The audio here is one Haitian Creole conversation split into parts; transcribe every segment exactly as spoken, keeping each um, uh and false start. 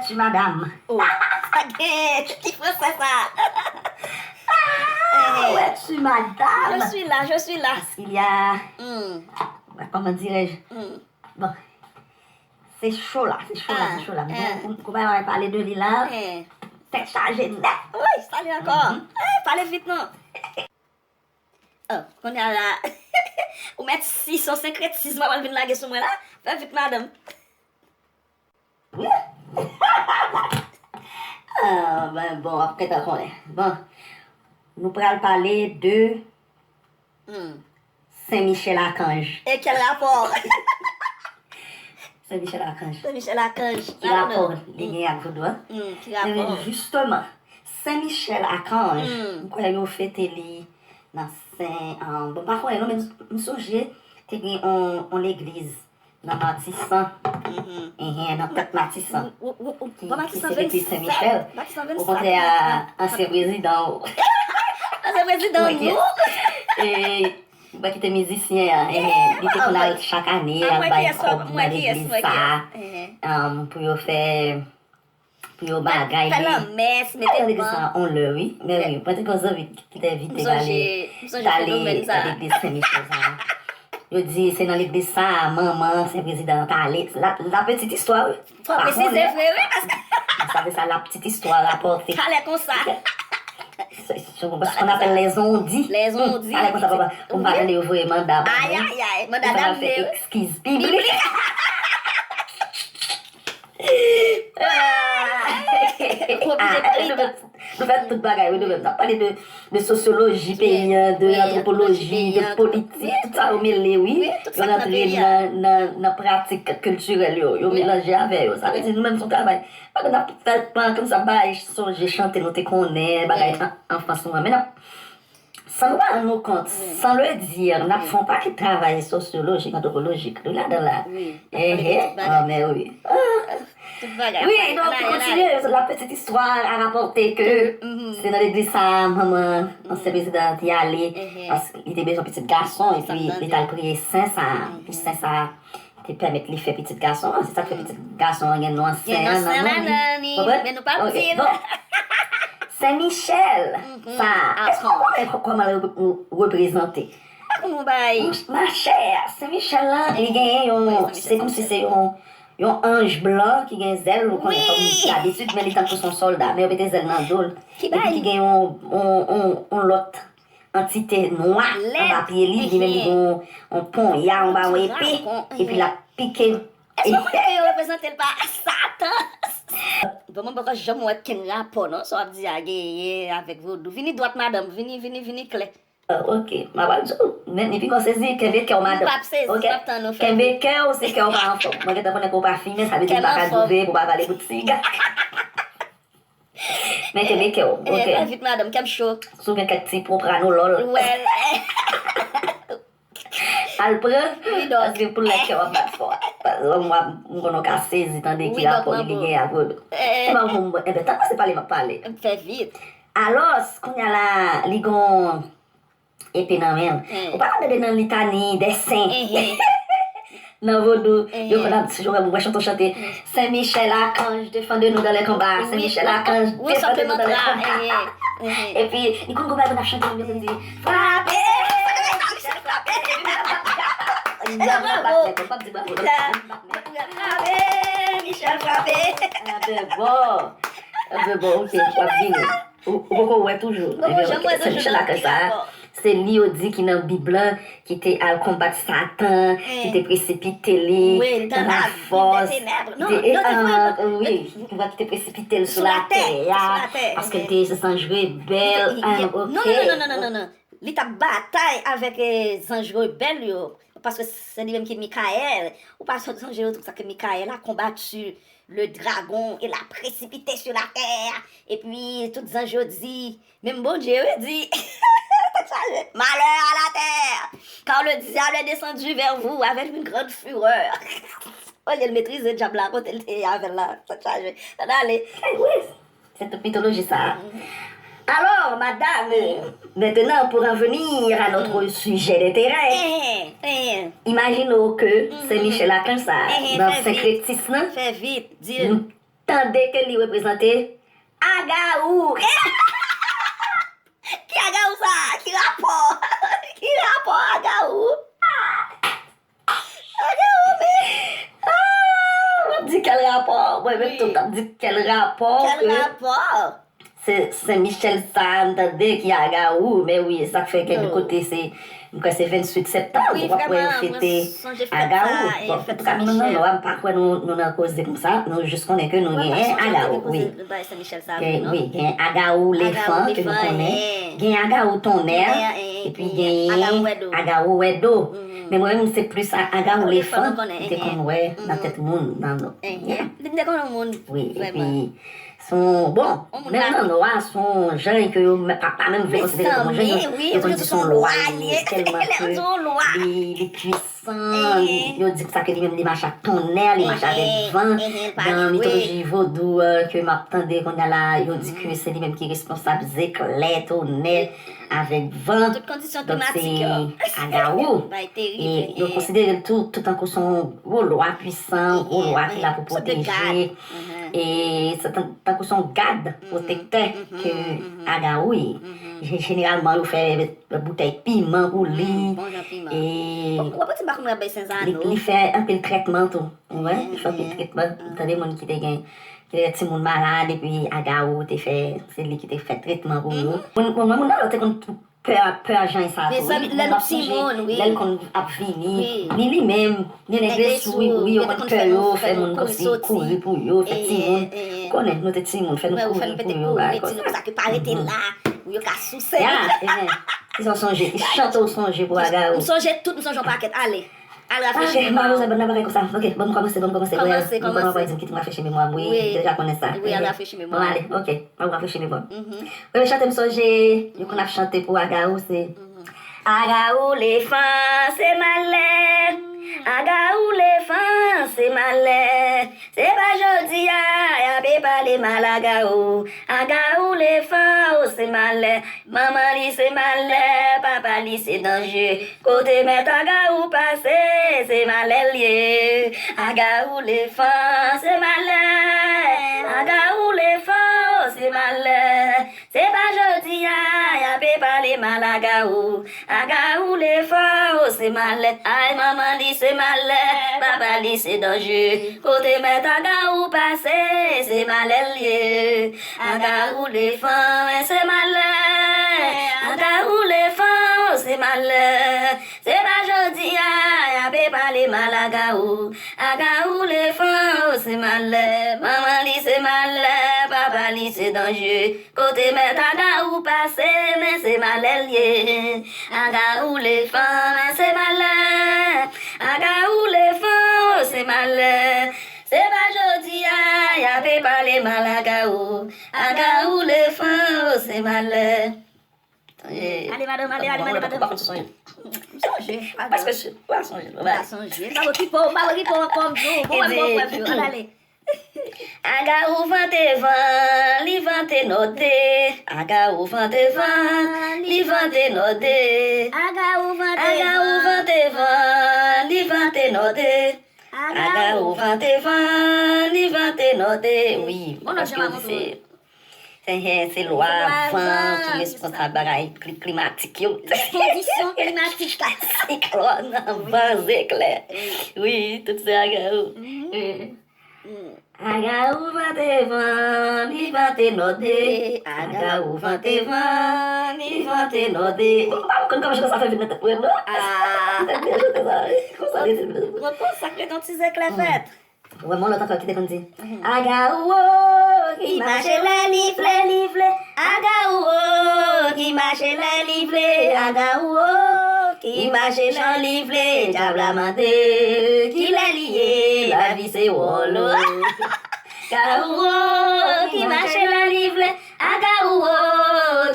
Tu madame. Oh, sa gen ki fransè sa? Ah, ouais, tu madame. Je suis là, je suis là. Parce qu'il y a, Hmm. comment dirais-je? Hmm. Bon, se cho la, se cho la, Ah, se cho la. ah. Bon, kou pa pale de li la, Eh. Tèt chaje nèt. Wi, sali ankò. Eh, pale vit non. Oh, kounye a la. Ou mèt si son senkretis mwen pral vin lage sou mwen la. Fè vit madanm. Ah, ben bon, ap gentan konnen. Bon, nou pral pale de Hmm. Sen Michel Akanj. E kèl rapò? Sen Michel Akanj. Sen Michel Akanj. Ki rapò li gen ak vodou an? Hmm, ki Ebyen, rapò? Jisteman, Sen Michel Akanj, Mm. m kwè yo fete li nan Sen, ah, bon, m pa konnen non, men m sonje te gen on, on legliz nan Matisan, Mhm. enhen, nan tèt Matisan. Ou- ou- ou- Ki- Bon, ki Matisan se legliz Sen vennsèt. Michel. Matisan Ou vennsèt. kontre a ansyen prezidan. Ansyen prezidan Mwen ki- nou. E, mwen ki te mizisyen an, enhen, li te konn al chak ane, Ah, al mwen bay kiyès, kòb mwen nan kiyès, legliz mwen sa, kiyès. Enhen. um, pou yo fè, pou yo bagay Fè li. lanmès, Fè mete legliz ban. Sa onlè, wi. Men wi, mwen te gen zanmi ki te envite M m ale, sonje, m sonje m t ale fenomèn sa. Nan legliz Sen Michel sa. Yo di se nan legliz sa manman ansyen prezidan an t ale. La, la petite histoire, wi. Fò presize vre, wi, paske Sa vle sa, la petite histoire rapòte. Talè konsa. Se, se, se, ce qu'on appelle les on-dit. Les on-dit. Ale konsa, papa. Pou m pa tande yo voye manda ba mwen. Ayayay, manda Pou m pa damne, fè wi. Eskiz piblik. Ou oblije Ah, pale nou fè, nou fè tout bagay, wi, nou menm. N ap pale de, de sosyoloji peyi an, de wi, antwopoloji, peyi de an, politik, tout sa yo mele, wi. Wi, tout Yo sa k nan rantre peyi an. Nan, nan, nan pratik kiltirèl yo. Yo Wi. Melanje avè yo. Sa vle di nou menm se yon travay. Pa gen n ap fè, pa gen sa bay sonje chante nou te konnen, bagay an- anfans nou an. Men n ap, san nou pa rann nou kont, san le dire, n ap fè yon pakèt travay sosyolojik, antwopolojik, nou ladan la. Wi. Ehe, ah, men wi. Tout bagay. Wi, donk, pou kontinye, la petite histoire a rapporté que se nan legliz sa a, manman ansyen prezidan an te ale, paske li te bezwen pitit gason, epi li t al priye sen sa a. Epi sen sa a te pèmèt li fè pitit gason an. Se sa k fè pitit gason an gen non an sen an nan non li. Konprann? Men nou pa Ok, di l. Bon. Sen Michel, sa a. Èske w konnen kò- kòman l re- reprezante? Kòman bay? Machè, Sen Michel lan, li genyen yon, se kòmsi se yon, yon anj blan ki gen zèl, ou konnen kòm dabitid, men li tankou se yon sòlda, men yo mete zèl nan do l. Epi ki gen yon, yon, yon, yon lòt antite nwa anba pye li, li menm li gen yon, yon ponya, yon ba yon epe, epi l ap pike. Èske w konnen ke yo reprezante l pa Satan? Bon, mwen poko janm wè kenn rapò non, sa w ap di a genyen avèk vodou. Vini dwat madanm, vini, vini, vini klè. Ah, ok, m ap al di w, men epi mwen sezi, kenbe kè w madanm. M p ap sezi, Ok? M ap tann ou fè. Kenbe kè w, se kè w pa anfòm. Mwen gentan konnen ke w pa fimen, sa vle di w pa ka dove, pou w pa vale bout siga. Men kenbe kè w, ok? Fè vit madanm, kè m cho. Si w gen kèk ti pwopranolol, Well, al pran, Wi, dòk. Paske pou lè kè w ap bat fò. Lòm w ap, m konnen w ka sezi tande ki rapò li gen ak vodou. Enben, bon, bon, enben, tann pase pale, m ap pale. Fè vit. Alòs, kounye a la, li gon epe nan men l. Ou pa tande nan litani dè sen. Nan vodou, yo konn ap, si yo wè, mwen chante, chante, Sen Michel Akanj, défendez-nous dans les combats. Sen Michel Akanj, défendez-nous dans les combats. Epi, li konn gon bagay pou n ap chante, li konn di, frape! Michel frape! Epi, m ap bat nèg, m p ap di bravo, non. Frape! Michel frape! Anben bon. Anben bon, ok, w ap vini. Ou, ou poko wè toujou. Ebyen, ok, Sen Michel Akanj sa a, se li yo di ki nan Bib lan, ki te al konbat Satan, ki te presipite li nan lafòs, ki te, e, ah, wi, ki te presipite l sou latè a, paske l te zanj rebèl, ah, ok. Non, non, non, non, non, non, non. Li t ap batay avèk, eh, zanj rebèl yo, paske se li menm ki Mikayèl. Ou pa sonje yo di sa ke Mikayèl a combattu le dragon, il a précipité sur la terre. Epi tout zanj yo di, menm Bondye yo di, tèt chaje, malheur à la terre, car le diable est descendu vers vous avec une grande fureur. Olye l metrize dyab la kote l te ye avè l la, tèt chaje. Ann ale. Wi, se tout mitoloji sa a. Alors, madame, maintenant, pour en venir à notre sujet d'intérêt, imagine ke Sen Michel Akanj sa a, nan senkretis lan, fè vit, di l. tande ke li reprezante Agawou. Ki Agawou sa? Ki rapò? Ki rapò Agawou? Agawou, men. Ah, w ap di kèl rapò? Mwen menm tou, m t ap di kèl rapò ke se Sen Michèl sa a, m tande ki Agawou, men wi, e sa k fè gen de kote se, m kwè se venntuit septanm, w ap wè yo fete Agawou. Bon, antouka, nou nan Nò a, m pa kwè nou, nou nan koze konsa, nou jis konnen ke nou genyen Agawou, wi. Gen, wi, gen Agawou Lefan ke nou konnen, gen Agawou Tonnè, epi gen Agawou Wèdo. Men mwen menm, se plis Agawou Lefan m te konn wè nan tèt moun nan Nò. Li te konn yon moun, wi, epi se yon, bon, menm nan Nò a, se yon jan ke yo, pa menm vle konsidere kòm yon jan, yo konn di se yon lwa li ye, tèlman ke li, li pwisan, yo di konsa ke li menm li mache ak tonnè, li mache avèk van. Nan mitoloji vodou ke m ap tande kounye a la, yo di ke se li menm ki responsab zeklè, tonnè, avèk van. Donk se Agawou. E yo konsidere l tou, tou tankou se yon gwo lwa pwisan, gwo lwa ki la pou pwoteje. E se tan-, tankou se yon gad, pwotektè ke Agawou ye. Jeneralman, yo fè boutèy piman pou li. E li, li fè anpil trètman tou. Wi, li fè anpil trètman. Tande moun ki te gen, ki te gen timoun malad, epi Agawou te fè, se li ki te fè trètman pou yo. Moun, moun, moun nan yo te konn pè, pè jan sa tou, wi. Mezanmi, lè nou timoun, wi. Lè l konn ap vini, ni li menm, ni nèg Lesou, wi, yo konn pè yo, fè moun kòmsi kouri pou yo, fè timoun. Konnen nou te timoun, fè nou kouri pou yo, bagay konsa. Timoun konsa ke pa rete la, pou yo ka souse. Ya, e byen, ki sa w sonje, ki chante w sonje pou Agawou? M sonje tout, m sonje yon pakèt, ale. Al rafrechi memwa w. Ok, m pa bezwen bann bagay konsa. Ok, ban m kòmanse, ban m kòmanse. Kòmanse, kòmanse. Mwen pa di m kite m rafrechi memwa m, wi, m te deja konnen sa. Wi, al rafrechi memwa w. Bon, ale, ok, m ap rafrechi memwa m. Premye chante m sonje, yo konn ap chante pou Agawou, se Agawou Lefan, se malè. Agawou Lefan, se malè. Se pa jodi a, y ape pale mal Agawou. Agawou Lefan, o, se malè. Manman li se malè, papa li se danje. Kote mèt Agawou pase, se malè l ye. Agawou Lefan, se malè. Agawou Lefan, o, se malè. Se pa jodi a, y ape pale mal Agawou. Agawou Lefan, o, se malè. Ay, manman li se malè, papa li se danje. Kote mèt Agawou pase, se malè l ye. Agawou Lefan, men se malè. Agawou Lefan, o, se malè. Se pa jodi a, y ape pale mal Agawou. Agawou Lefan, o, se malè. Manman li se malè, papa li se danje. Kote mèt Agawou pase, men se malè l ye. Agawou Lefan, men se malè. Agawou Lefan, o, se malè. Se pa jodi a, y ape pale mal Agawou. Agawou Lefan, o, se malè. Ale, madanm, ale, ale, ale, madanm. M sonje. Paske ou pa sonje. Ou pa sonje. M pa okipe w, m pa okipe w ankò, m di w. Bon, bon, bon, bon, ale. Agawou vante van, li vante nòde. Agawou vante van, li vante nòde. Agawou vante van, li vante nòde. Agawou vante van, li vante nòde. Wi, paske se, se, se lwa van ki responsab bagay kli-, klimatik yo. Kondisyon klimatik. Siklòn, van, zeklè. Wi, tout se Agawou. Agawou vante van, li vante nòde. Agawou vante van, li vante nòde. Bon, m pa konn kòman chante sa fè vin nan tèt mwen, non. Ah. Mwen te byen chante sa, wi. Konsa li te byen. Mwen konsa ke ton ti zeklè fèt. Wè, men lòt ankò ki te konn di, Agawou o, ki mache lè li vle, li vle. Agawou o, ki mache lè li vle. Agawou o, ki mache jan li vle. Dyab la mande, kilè li ye, lavi se wòl o. Agawou o, ki mache lè li vle. Agawou o,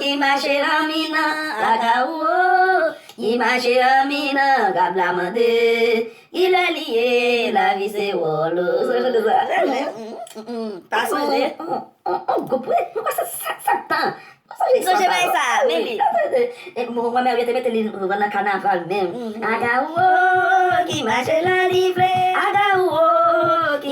ki mache anminan. Agawou o, ki mache anminan. Dyab la mande, kilè li ye, lavi se wòl o. Ou sonje chante sa? Pa sonje. On, on, on, on gwoup, wi. Mwen kwè se Sèt, Sèt tan. Ou sonje bagay sa, men li. E mwen, mwen, mwen te mete li nan kanaval menm. Agawou o, ki mache lè li vle. Agawou o, ki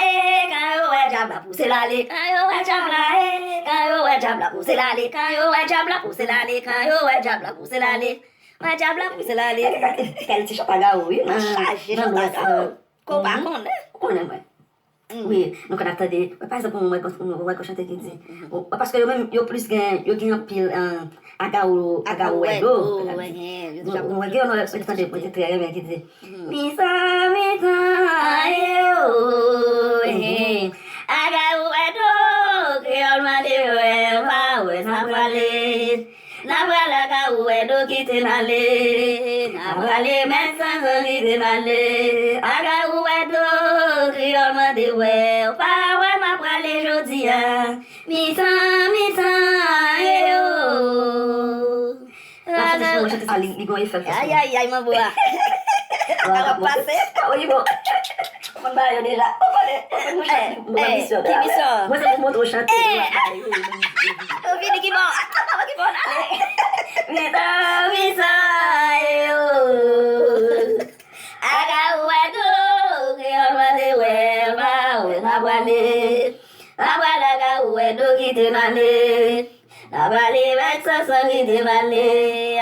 e, kan yo wè dyab la pouse l ale. Kan yo wè dyab la e, kan yo wè dyab la pouse l ale. Kan yo wè dyab la pouse l ale. Kan yo wè dyab la pouse l ale. Wè dyab la pouse l ale. Kèl ti chant Agawou, wi. Nan chaje chant Agawou. Ke w pa konnen. Ou konnen mwen. Wi, nou konn ap tande. Pa egzanp, mwen wè, mwen wè gon chante ki di, paske yo menm, yo plis gen, yo gen anpil, eh, Agawou, Agawou wè do. Mwen gen yon lòt, mwen te tande, mwen te trè renmen ki di, Mitan, mitan, aye o, eh. Agawou wè do, kreyòl mande wè, pa wè, n a prale. N a prale, Agawou wè do kite n ale. N a prale, mèt Sanzan kite n ale. Agawou wè do, kreyòl mande wè, pa wè, n a prale jodi a. Mitan, mitan, aye o. Mwen chante sa, li, li gon efè l fè sou mwen. Ay, ay, ay, manbo a. Sa w ap pase? Wi, bon. Ou konn bagay yo deja. Ou konnen, ou konnen nou chante, nou nan misyon deja. Mwen se pou montre w chante. Ou vini ki bò? Ki bò n ale? Mitan, mitan, aye o. Agawou wè do, kreyòl mande wè, pa wè, n a prale. N a prale, Agawou wè do kite n ale. N a prale, mèt Sanzan kite n ale.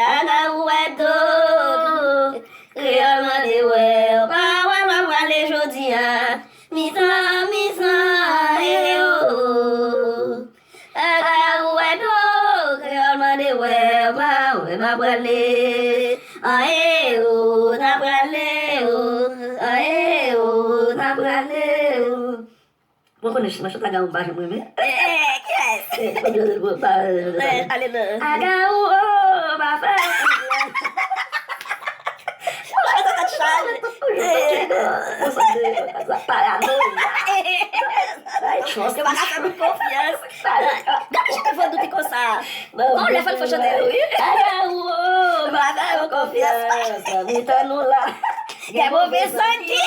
Agawou wè do, kreyòl mande wè, pa wè, n a prale jodi a. Mitan, mitan, aye o. Agawou wè do, kreyòl mande wè, pa wè, n a prale. Aye o, n a prale o. Aye o, n a prale o. Mwen konnen nan chante Agawou m pa janm renmen. Eh, eh, kiyès? Eh, mwen jwenn pou pa. Eh, ale non. Agawou, o, pa fè. Mwen chante tèt chaje. Mwen santi sa paranoya. Yo pa ka fè nou konfyans. Gade jan vodou te konsa. Bon, lè fè l fò chante, wi. Agawou, o, pa fè yo konfyans. Mitan nou la. Gen move zangi.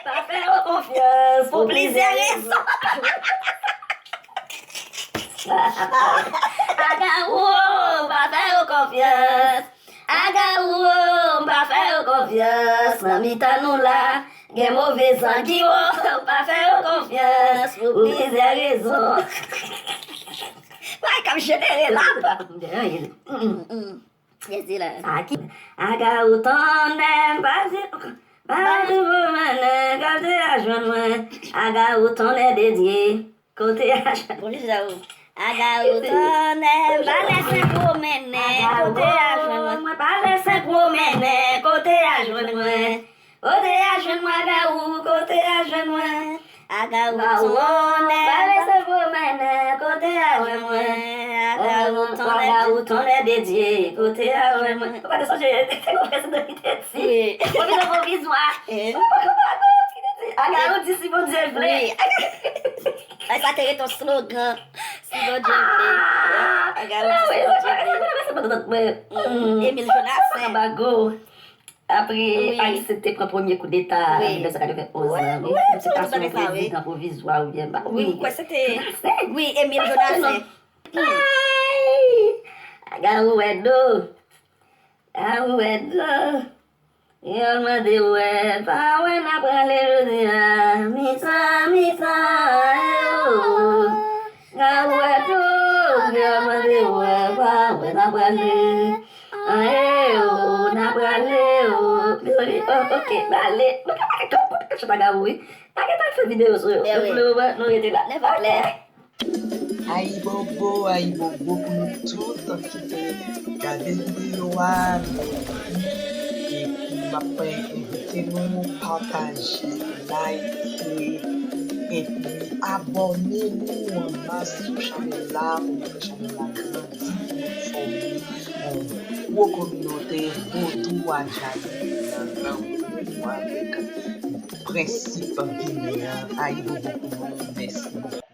Pa fè yo konfyans pou plizyè rezon. Agawou, pa fè yo konfyans. Agawou, pa fè yo konfyans. Nan mitan nou la, gen move zangi, o, pa fè yo konfyans pou plizyè rezon. Bagay k ap jenere la. Mm, mm. Yes, di la. Sa ki Agawou tonnè, m pa di, pa di pou mennè, kote a jwenn mwen. Agawou tonnè de Dye, kote a jwenn. Bon, li sa ou. Agawou tonnè, m pa lèse pwomennè, kote a jwenn mwen. Mwen pa lèse pwomennè, kote a jwenn mwen. Kote a jwenn mwen, Agawou, kote a jwenn mwen. Agawou tonnè. Pale se pwomennè, kote a jwenn mwen. Agawou tonnè. Agawou tonnè de Dye, kote a jwenn mwen. Ou pa te sonje, se konfyans nan ki te di. Wi. Konfyans nan pwovizwa. Eh. Ou pa konprann ki te di. Agawou di si Bondye vle. Wi. Ay, sa te ret yon slogan. Si Bondye vle. Ah, Agawou di si Bondye vle. Mm, Emile Jonassaint. Bago. Apre Aristide te pran premye koudeta an mil nèf san katrevenn onz lan, wi, wi, wi, wi, prezidan pwovizwa oubyen, m pa konprann. Wi, m kwè se te, wi, Emile Jonassaint. Ay! Agawou wè do. Agawou wè do. Kreyòl mande wè, pa wè n a prale jodi a. Mitan, mitan, e o. Agawou wè do, kreyòl mande wè, pa wè n a prale. An e o, n a prale o. Mezanmi, o, oke, n ale. Nou ka pa gen kòb pou nou chante Agawou, wi. Pa gen tan fè videyo sou yo. Donk, pou le moman, nou rete la. Oke. Ayibobo, ayibobo pou nou tout ki te gade videyo a. Mèsi. ap envite nou pataje, like, epi abòne nou an mas sou chanèl la pou nou fè chanèl la grandi, pou nou fòme yon gwo kominote vodou Guayani nan lanmou avèk prensip ginen an. Ayibobo pou nou, mèsi bokou.